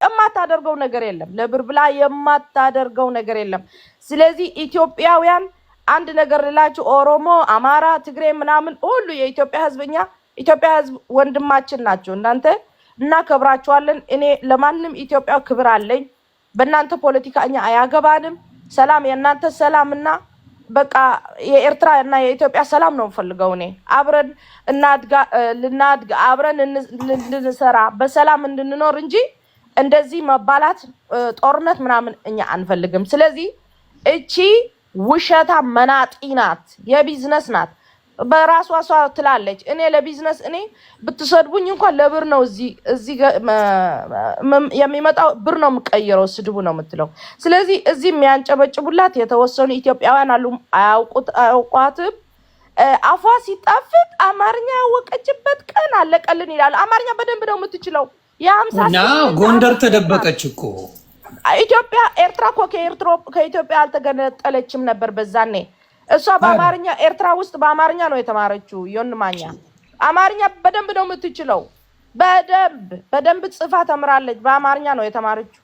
የማታደርገው ነገር የለም። ለብር ብላ የማታደርገው ነገር የለም። ስለዚህ ኢትዮጵያውያን አንድ ነገር ልላችሁ፣ ኦሮሞ፣ አማራ፣ ትግሬ ምናምን ሁሉ የኢትዮጵያ ሕዝብ፣ እኛ ኢትዮጵያ ሕዝብ ወንድማችን ናቸው። እናንተ እናከብራችኋለን። እኔ ለማንም ኢትዮጵያ ክብር አለኝ። በእናንተ ፖለቲካ እኛ አያገባንም። ሰላም የእናንተ ሰላምና በቃ የኤርትራ እና የኢትዮጵያ ሰላም ነው የምፈልገው። እኔ አብረን እናድጋ ልናድግ አብረን ልንሰራ በሰላም እንድንኖር እንጂ እንደዚህ መባላት ጦርነት ምናምን እኛ አንፈልግም። ስለዚህ እቺ ውሸታ መናጢ ናት፣ የቢዝነስ ናት። በራሷ እሷ ትላለች፣ እኔ ለቢዝነስ እኔ ብትሰድቡኝ እንኳን ለብር ነው እዚህ የሚመጣው ብር ነው የምቀይረው ስድቡ ነው የምትለው። ስለዚህ እዚህ የሚያንጨበጭቡላት የተወሰኑ ኢትዮጵያውያን አሉ፣ አያውቁት አያውቋትም። አፏ ሲጣፍጥ አማርኛ ያወቀችበት ቀን አለቀልን ይላሉ። አማርኛ በደንብ ነው የምትችለው። የሀምሳ እና ስምንት ጎንደር ዓመት ሴት ናት። ተደበቀች እኮ። ኢትዮጵያ ኤርትራ እኮ ከኢትዮጵያ አልተገነጠለችም ነበር በዛኔ። እሷ በአማርኛ ኤርትራ ውስጥ በአማርኛ ነው የተማረችው። ዮኒ ማኛ አማርኛ በደንብ ነው የምትችለው። በደንብ በደንብ ጽፋ ተምራለች። በአማርኛ ነው የተማረችው።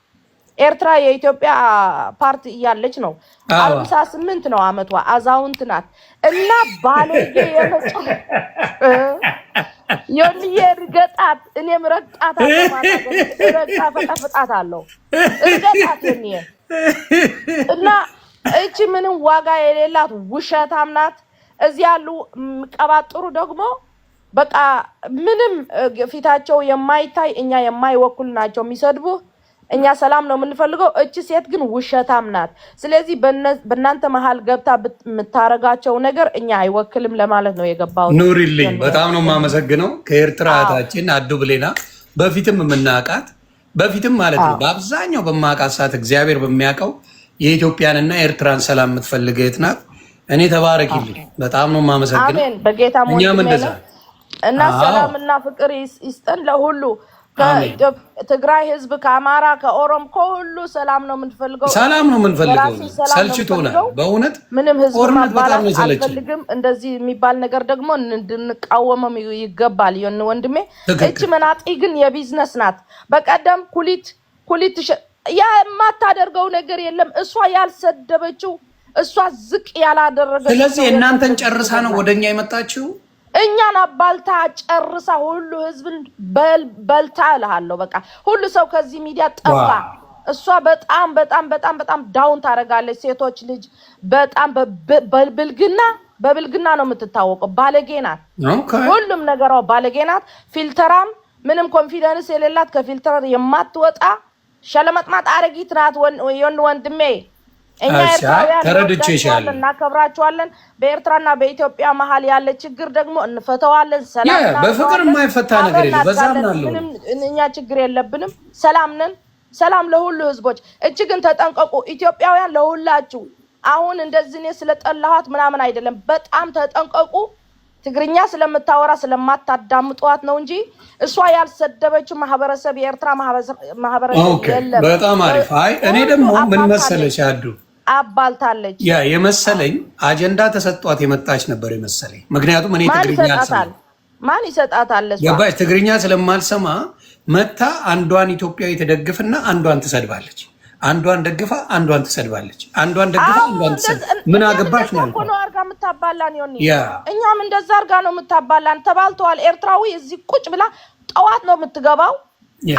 ኤርትራ የኢትዮጵያ part እያለች ነው። 58 ነው አመቷ። አዛውንት ናት እና ባለጌ የመጫ ዮኒዬ እርገጣት፣ እኔም ረግጣታለሁ። ማታ ረግጣ ፈጠፍጣታለሁ። እርገጣት ዮኒዬ። እና እቺ ምንም ዋጋ የሌላት ውሸታም ናት። እዚህ ያሉ የሚቀባጥሩ ደግሞ በቃ ምንም ፊታቸው የማይታይ እኛ የማይወክሉ ናቸው የሚሰድቡ። እኛ ሰላም ነው የምንፈልገው። እቺ ሴት ግን ውሸታም ናት። ስለዚህ በእናንተ መሀል ገብታ የምታረጋቸው ነገር እኛ አይወክልም ለማለት ነው የገባሁት። ኑሪልኝ። በጣም ነው የማመሰግነው። ከኤርትራ እህታችን አዱ ብሌና በፊትም የምናውቃት በፊትም ማለት ነው በአብዛኛው በማውቃት ሰዓት እግዚአብሔር በሚያውቀው የኢትዮጵያንና የኤርትራን ሰላም የምትፈልግ እህት ናት። እኔ ተባረኪልኝ። በጣም ነው የማመሰግነው። አሜን። በጌታ እኛም ወንድሜ እንደዛ ነው እና ሰላምና ፍቅር ይስጠን ለሁሉ። ከትግራይ ህዝብ፣ ከአማራ፣ ከኦሮም ከሁሉ ሰላም ነው የምንፈልገው። ሰላም ነው የምንፈልገው። ለራሴ ሰላም ነው ሰልችቶናል። የምፈልገው። በእውነት ምንም ህዝብ ጦርነት በጣም ማባላት ነው የሰለቸን። አልፈልግም። እንደዚህ የሚባል ነገር ደግሞ እንድንቃወመም ይገባል። ዮኒ ወንድሜ፣ እቺ መናጢ ግን የቢዝነስ ናት። በቀደም ኩሊት ኩሊት ያ የማታደርገው ነገር የለም። እሷ ያልሰደበችው እሷ ዝቅ ያላደረገችው ስለዚህ ሰው የለም። እናንተን በዚህ ጨርሳ ምድር ነው ላይ ወደኛ የመጣችው። እኛን አባልታ ጨርሳ ሁሉ ህዝብን በልታ እልሃለሁ። በቃ ሁሉ ሰው ከዚህ ሚዲያ ጠፋ። እሷ በጣም በጣም በጣም በጣም down ታደርጋለች። ሴቶች ልጅ በጣም በብልግና በብልግና ነው የምትታወቀው። ባለጌ ናት። ሁሉም ነገሯ ባለጌ ናት። Filter ኣም ምንም confidence የሌላት ከ filter የማትወጣ ሸለመጥማጥ አረጊት ናት። ወን ወንድሜ እኛ እሺ፣ አይ ኤርትራውያን ተረድቼሻለሁ። እንወዳችኋለን፣ እናከብራችኋለን። በኤርትራና በኢትዮጵያ መሀል ያለ ችግር ደግሞ እንፈተዋለን። ሰላም በፍቅር እናደርገዋለን። የማይፈታ ነገር አብረን የለም። በዛ እናድጋለን። አምናለሁ። ምንም እኛ ችግር የለብንም። ሰላም ነን። ሰላም ለሁሉ ህዝቦች። እጅግን ተጠንቀቁ ኢትዮጵያውያን፣ ለሁላችሁ። አሁን እንደዚህ እኔ ስለጠላኋት ምናምን አይደለም። በጣም ተጠንቀቁ። ትግርኛ ስለምታወራ ስለማታዳምጧት ነው እንጂ እሷ ያልሰደበችው ማህበረሰብ የኤርትራ ማህበረሰብ የለም። በጣም አሪፍ። አይ እኔ ሁሉ ደግሞ ምን አባልታለች መሰለሽ አዱ አባልታለች። ያ የመሰለኝ አጀንዳ ተሰጧት የመጣች ነበር የመሰለኝ። ምክንያቱም እኔ ማን ትግርኛ ይሰጣታል? አልሰማም። ማን ይሰጣታል? እሷ ገባሽ? ትግርኛ ስለማልሰማ መታ አንዷን ኢትዮጵያዊ ትደግፍና አንዷን ትሰድባለች። አንዷን ደግፋ አንዷን ትሰድባለች። አንዷን ደግፋ አንዷን ትሰድባለች። ምን እኛም አገባሽ እንደዛ ነው እኮ ያልኳት። ነው አድርጋ የምታባላን ዮኒ። ያ እኛም እንደዛ አድርጋ ነው የምታባላን። ተባልተዋል። ኤርትራዊ እዚህ ቁጭ ብላ ጠዋት ነው የምትገባው።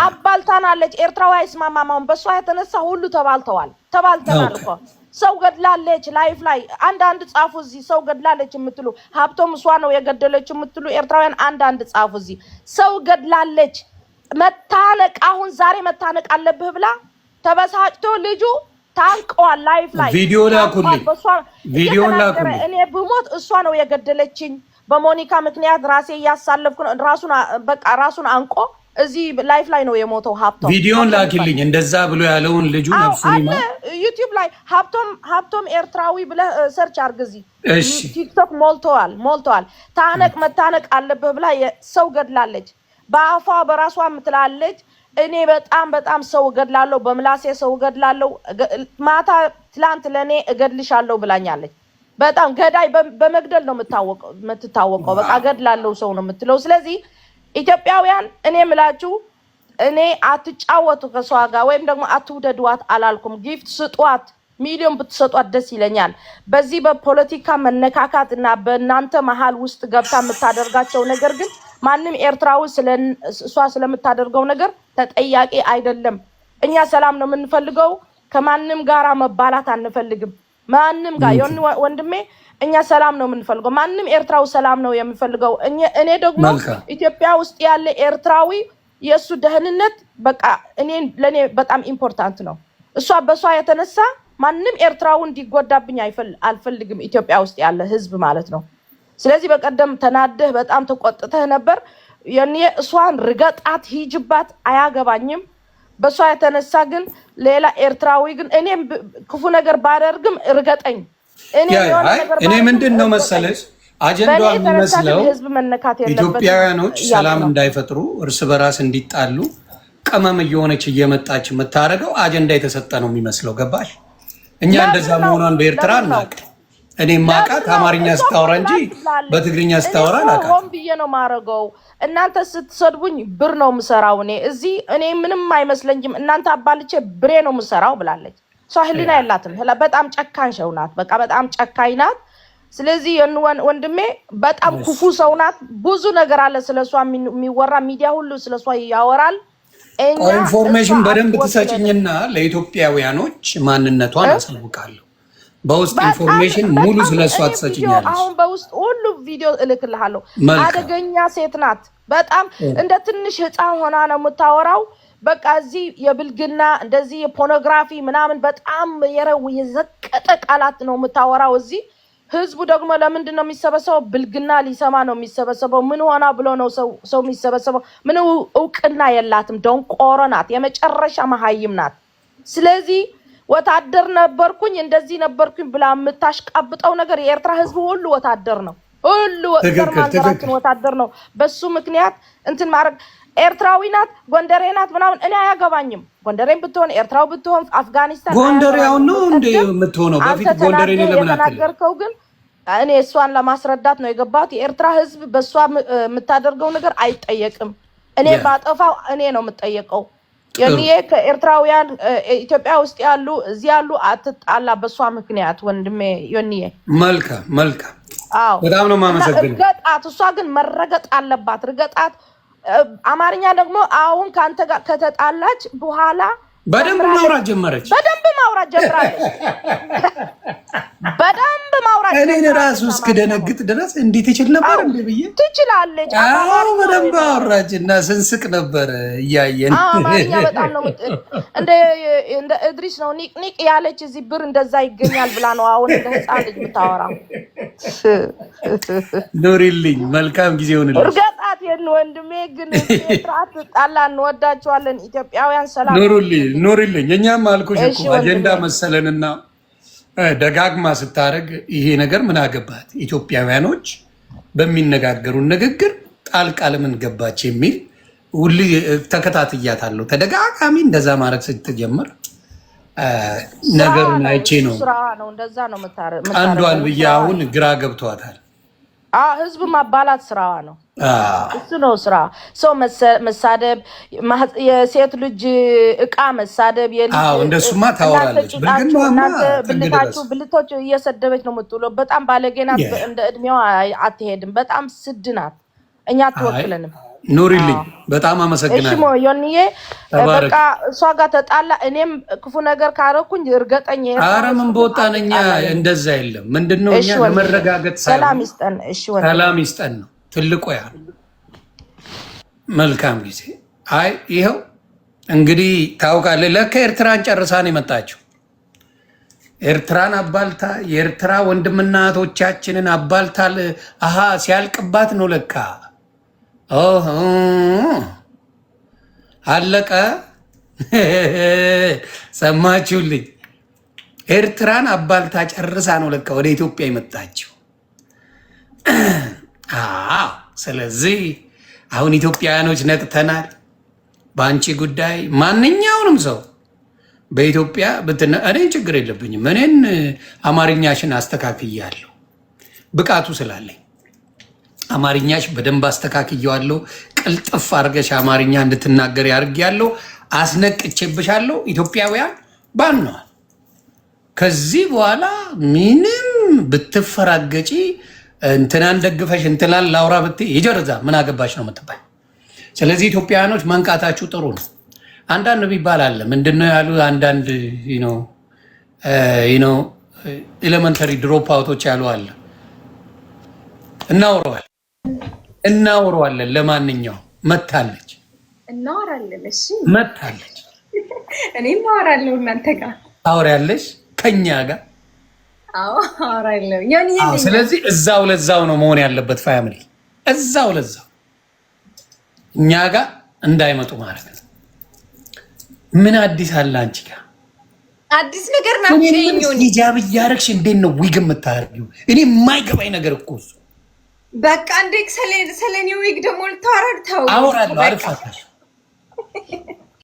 አባልታናለች። ኤርትራዊ አይስማማም። አሁን በእሷ የተነሳ ሁሉ ተባልተዋል። ተባልተናል እኮ ሰው ገድላለች። Live ላይ አንዳንድ ጻፉ እዚህ ሰው ገድላለች የምትሉ፣ ሀብቶም እሷ ነው የገደለች የምትሉ ኤርትራውያን አንዳንድ ጻፉ እዚህ ሰው ገድላለች። መታነቅ አሁን ዛሬ መታነቅ አለብህ ብላ ተበሳጭቶ ልጁ ታንቀዋል። Live ላይ ቪዲዮ ታንቀዋል። ላኩልኝ፣ በእሷ ቪዲዮን እየተናገረ ላኩልኝ። እኔ ብሞት እሷ ነው የገደለችኝ፣ በሞኒካ ምክንያት ራሴ እያሳለፍኩ ነው። ራሱን በቃ ራሱን አንቆ እዚህ live ላይ ነው የሞተው። ሀብቶም ቪዲዮን ሀብቶም ይባላል። ላኪልኝ። እንደዛ ብሎ ያለውን ልጁ አዎ ነፍሱን አለ ይማር። YouTube ላይ ሀብቶም ሀብቶም ኤርትራዊ ብለህ search አርግ። እዚህ TikTok ሞልተዋል ሞልተዋል። ታነቅ መታነቅ አለብህ ብላ ሰው ገድላለች። በአፏ በራሷ ምትላለች። እኔ በጣም በጣም ሰው እገድላለሁ፣ በምላሴ ሰው እገድላለሁ። ማታ ትላንት ለእኔ እገድልሻለሁ ብላኛለች። በጣም ገዳይ በመግደል ነው የምትታወቀው። በቃ እገድላለሁ ሰው ነው የምትለው። ስለዚህ ኢትዮጵያውያን እኔ የምላችሁ እኔ አትጫወቱ ከሷ ጋር ወይም ደግሞ አትውደዷት አላልኩም። Gift ስጧት፣ ሚሊዮን ብትሰጧት ደስ ይለኛል። በዚህ በፖለቲካ መነካካት እና በእናንተ መሀል ውስጥ ገብታ የምታደርጋቸው ነገር ግን ማንም ኤርትራዊ እሷ ስለምታደርገው ነገር ተጠያቂ አይደለም። እኛ ሰላም ነው የምንፈልገው። ከማንም ጋራ መባላት አንፈልግም። ማንም ጋር ዮኒ ወንድሜ፣ እኛ ሰላም ነው የምንፈልገው። ማንም ኤርትራዊ ሰላም ነው የሚፈልገው። እኔ ደግሞ ኢትዮጵያ ውስጥ ያለ ኤርትራዊ የእሱ ደህንነት በቃ እኔ ለእኔ በጣም important ነው። እሷ በእሷ የተነሳ ማንም ኤርትራዊ እንዲጎዳብኝ አልፈልግም፣ ኢትዮጵያ ውስጥ ያለ ህዝብ ማለት ነው። ስለዚህ በቀደም ተናደህ በጣም ተቆጥተህ ነበር። የኔ እሷን ርገጣት፣ ሂጅባት፣ አያገባኝም። በእሷ የተነሳ ግን ሌላ ኤርትራዊ ግን እኔም ክፉ ነገር ባደርግም ርገጠኝ። እኔ የሆነ ነገር እኔ ባደርግም ምንድን ነው ርገጠኝ። መሰለሽ በእኔ አጀንዳዋ የተነሳ ግን የሚመስለው ህዝብ መነካት የለበትም ኢትዮጵያውያኖች እያልኩ ሰላም ነው። እንዳይፈጥሩ፣ እርስ በራስ እንዲጣሉ ቅመም እየሆነች እየመጣች የምታደርገው አጀንዳ የተሰጠ ነው የሚመስለው። ገባሽ? እኛ እንደዛ ለምን ነው መሆኗን በኤርትራ ለምን ነው አናውቅ። እኔ ማቃት ለምን ነው? አማርኛ እሷ እኮ ስታወራ እንጂ ትላንት ብላለች። በትግርኛ እኔ ስታወራ እኮ አላውቃትም። ሆን ብዬ ነው ማረገው። እናንተ ስትሰድቡኝ ብር ነው የምሰራው። እኔ እዚህ እኔ ምንም አይመስለኝም። እናንተ አባልቼ ብሬ ነው የምሰራው ብላለች። እሷ ህሊና የላትም። በጣም ጨካኝ ሰው ናት። በቃ በጣም ጨካኝ ናት። ስለዚህ ወንድሜ በጣም ክፉ ሰው ናት። ብዙ ነገር አለ ስለሷ የሚወራ፣ ሚዲያ ሁሉ ስለሷ ያወራል። እኛ ቆይ እሷ Information በደንብ አትወክለንም። ትሰጭኝና ለኢትዮጵያውያኖች ማንነቷን አሳውቃለሁ። በውስጥ በጣም Information ሙሉ በጣም ስለ እሷ እኔ ቪዲዮ ትሰጭኛለሽ። አሁን በውስጥ ሁሉ ቪዲዮ እልክልሃለሁ። መልካም። አደገኛ ሴት ናት። በጣም እንደ ትንሽ ሕፃን ሆና ነው የምታወራው። በቃ እዚህ የብልግና እንደዚህ የፖርኖግራፊ ምናምን በጣም የረው የዘቀጠ ቃላት ነው የምታወራው። እዚህ ህዝቡ ደግሞ ለምንድን ነው የሚሰበሰበው? ብልግና ሊሰማ ነው የሚሰበሰበው። ምን ሆና ብሎ ነው ሰው የሚሰበሰበው? ምን እውቅና የላትም። ደንቆሮ ናት። የመጨረሻ መሀይም ናት። ስለዚህ ወታደር ነበርኩኝ እንደዚህ ነበርኩኝ ብላ የምታሽቃብጠው ነገር፣ የኤርትራ ህዝብ ሁሉ ወታደር ነው። ሁሉ ዘር ማንዘራችን ወታደር ነው። በሱ ምክንያት እንትን ማድረግ፣ ኤርትራዊ ናት፣ ጎንደሬ ናት ምናምን እኔ አያገባኝም። ጎንደሬም ብትሆን፣ ኤርትራዊ ብትሆን፣ አፍጋኒስታን ጎንደሬ አሁን አያገባኝም። ነው እንደ በቀደም የምትሆነው? አንተ በፊት ጎንደሬ ተናደህ ለምን አትልም? የተናገርከው ግን እኔ እሷን ለማስረዳት ነው የገባሁት። የኤርትራ ህዝብ በእሷ የምታደርገው ነገር አይጠየቅም። እኔ ባጠፋው እኔ ነው የምጠየቀው። የኔ ከኤርትራውያን ኢትዮጵያ ውስጥ ያሉ እዚህ ያሉ አትጣላ በእሷ ምክንያት ወንድሜ ዮኒዬ። መልካም። አዎ። በጣም ነው እና የማመሰግነው። እርገጣት፣ እሷ ግን መረገጥ አለባት። ርገጣት። አማርኛ ደግሞ አሁን ከአንተ ጋር ከተጣላች በኋላ በደንብ ጀምራለች። ማውራት ጀመረች። በደንብ ማውራት ጀምራለች። በደንብ ማውራት እኔን ጀምራለች። ራሱ አማርኛ እስክደነግጥ ድረስ እንዲህ ትችል ነበር እንዴ ብዬ። ትችላለች። አዎ። አማርኛ በደንብ አወራች እና ስንስቅ ነበር እያየን። አዎ፣ አማርኛ በጣም ነው እንደ እድሪስ ነው ኒቅ ኒቅ ያለች። እዚህ ብር እንደዛ ይገኛል ብላ ነው አሁን እንደ ህፃን ልጅ የምታወራው። ኑሪልኝ፣ መልካም ጊዜ ይሁንልሽ። እርገጣት የን ወንድሜ ግን ኤርትራ አትጣላ፣ እንወዳቸዋለን። ኢትዮጵያውያን ሰላም ነው ኑሩልኝ፣ የምንፈልገው። ኑሪልኝ። እኛም አልኩሽ እሺ እኮ አጀንዳ ወንድሜ። መሰለንና ደጋግማ ስታደርግ ይሄ ነገር ምን አገባት፣ ኢትዮጵያውያኖች በሚነጋገሩ ንግግር ጣልቃ ለምን ገባች የሚል ሁሉ ተከታትያታለሁ። ተደጋጋሚ እንደዛ ማድረግ ስትጀምር ስራዋ ነገሩን ነው አይቼ እሱ ነው ስራዋ ነው። እንደዛ ነው ቀንዷን የምታደርገው ብዬ ስራዋ አሁን ነው። ግራ ገብቷታል። አዎ፣ ህዝብ ማባላት ስራዋ ነው። እሱ ነው ስራ። ሰው መሳደብ፣ የሴት ልጅ እቃ መሳደብ፣ የልጅ አዎ፣ እንደሱማ እናንተ ታወራለች። ቂጣችሁ ብልግናማ እናንተ ጥግ ድረስ። ብልታችሁ ብልቶች እየሰደበች ነው የምትውለው። በጣም ባለጌ ናት። እንደ እድሜዋ አትሄድም። በጣም ስድ ናት። እኛ አይ አትወክለንም። ኑሪልኝ፣ አዎ በጣም እሺ አመሰግናለሁ። ዮኒዬ፣ ተባረክ። በቃ እሷ ጋር ተጣላ። እኔም ክፉ ነገር ካረኩኝ እርገጠኝ። የኤርትራ አረ ምን ህዝብ በወጣን እኛ አትጣላኝ። እንደዛ የለም። ምንድነው እሺ እኛ ወንድሜ፣ ለመረጋገጥ ሰላም ሳይሆን ይስጠን። እሺ ወንድሜ። ሰላም ይስጠን ነው ትልቁ ያ። መልካም ጊዜ። አይ ይኸው እንግዲህ ታውቃለህ፣ ለካ ኤርትራን ጨርሳ ነው የመጣችው። ኤርትራን አባልታ የኤርትራ ወንድምና እህቶቻችንን አባልታ አሃ ሲያልቅባት ነው ለካ ኦሆ፣ አለቀ። ሰማችሁልኝ? ኤርትራን አባልታ ጨርሳ ነው ለካ ወደ ኢትዮጵያ የመጣችው። አዎ። ስለዚህ አሁን ኢትዮጵያውያኖች ነቅተናል። በአንቺ ጉዳይ ማንኛውንም ሰው በኢትዮጵያ እኔን ችግር የለብኝም። እኔን አማርኛሽን አስተካክያለሁ፣ ብቃቱ ስላለኝ አማርኛሽ በደንብ አስተካክየዋለሁ። ቅልጥፍ አድርገሽ አማርኛ እንድትናገር ያርግ ያለው አስነቅቼብሻለሁ። ኢትዮጵያውያን ባነዋል። ከዚህ በኋላ ምንም ብትፈራገጪ፣ እንትናን ደግፈሽ እንትናን ላውራ ብትይ የጀርዛ ምን አገባሽ ነው የምትባይ። ስለዚህ ኢትዮጵያውያኖች መንቃታችሁ ጥሩ ነው። አንዳንድ የሚባል አለ። ምንድነው ያሉ አንዳንድ elementary drop out ኦች ያሉ አለ። እናውረዋለን እናውረዋለን። ለማንኛውም መታለች። እናወራለን። እሺ። መታለች። እኔም አወራለሁ እናንተ ጋር። ታወሪያለሽ ከኛ ጋር። አዎ፣ አወራለሁ። ዮኒ። ስለዚህ እዛው ለዛው ነው መሆን ያለበት። Family እዛው ለዛው እኛ ጋር እንዳይመጡ ማለት ነው። ምን አዲስ አለ አንቺ ጋር? አዲስ ነገር ናቸው። ሂጃብ እያደረግሽ እንዴት ነው ዊግ የምታደርጊው? እኔ የማይገባኝ ነገር እኮ እሱ። በቃ እንዴ፣ ስለኔ ዊግ ደግሞ ልታወራድ? ተው። አወራለሁ፣ አልፋታሽ።